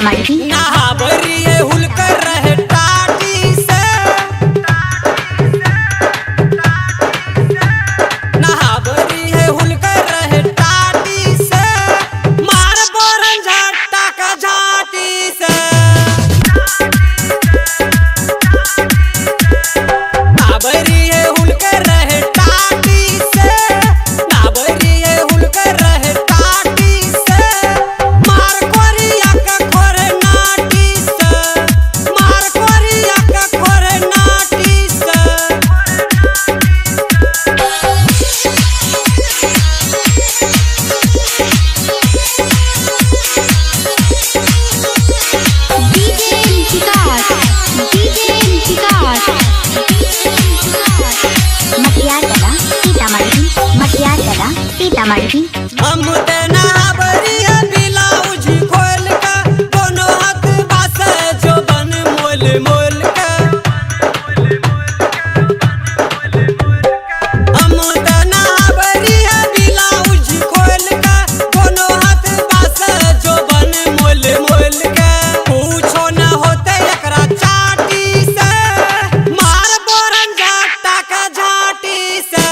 सीतामढ़ी। नहाबरी हुलकर रहे टाटी से, नहाबरी हुलकर रहे टाटी से, मार बोरन झट्टा का झाटी से। नाबरी हुलकर रहे टाटी से, नाबरी हुलकर रहे टाटी से, मार कोरिया का खोरे नाटी से, मार कोरिया का खोरे नाटी से। डीजे विकास, डीजे विकास। मटियार कला सीतामढ़ी, मटियार कला सीतामढ़ी। हम ते नहाबरी ब्लाउज खोल के, दोनों हाथ बासे जो बन मोल मोल के। हम ते नहाबरी ब्लाउज खोल के, दोनों हाथ बासे जो बन मोल मोल के। पूछो न होते एकरा चाटी से, मार बोरन झट्टा का झाटी से।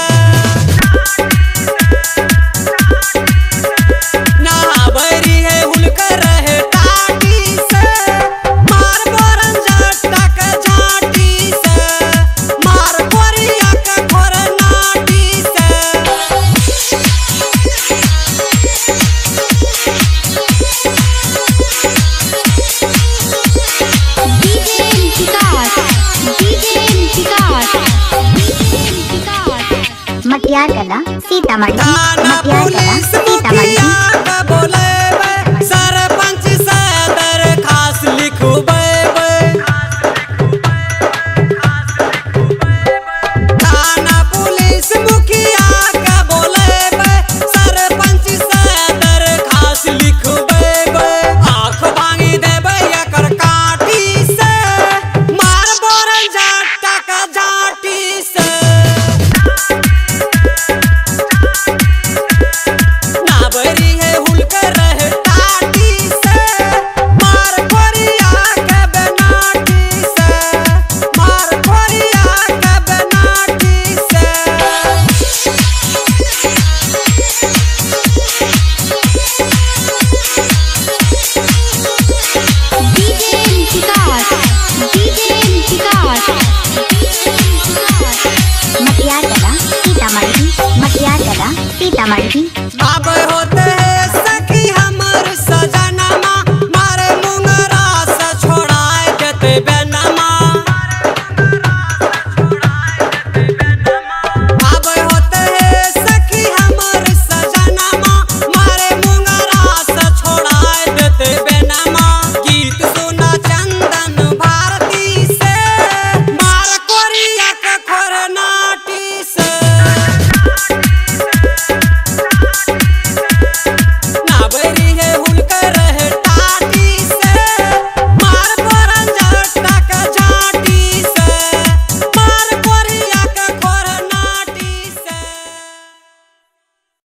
नहाबरी है हुलकर रहे टाटी से, मार बोरन झट्टा का झाटी से, मार कोरिया का खोर नाटी से। डीजे विकास, डीजे विकास, विकास। मटियार कला सीतामढ़ी, थाना मटियार कला पुलिस सीतामढ़ी। मुखिया के बोलेबे, सरपंच से दरखास्त लिखबेबे। थाना पुलिस मुखिया के बोलेबे, सरपंच से दरखास्त लिखबेबे। आँख भांगी देबे एकर काटी से, मार बोरन झट्टा का झाटी से। नाबरी है हुलकर रहे टाटी से, मार कोरिया के बेनाटी से, मार कोरिया के बेनाटी से। डीजे विकास, डीजे विकास। मटियार कला सीतामढ़ी, मटियार कला सीतामढ़ी। अब होते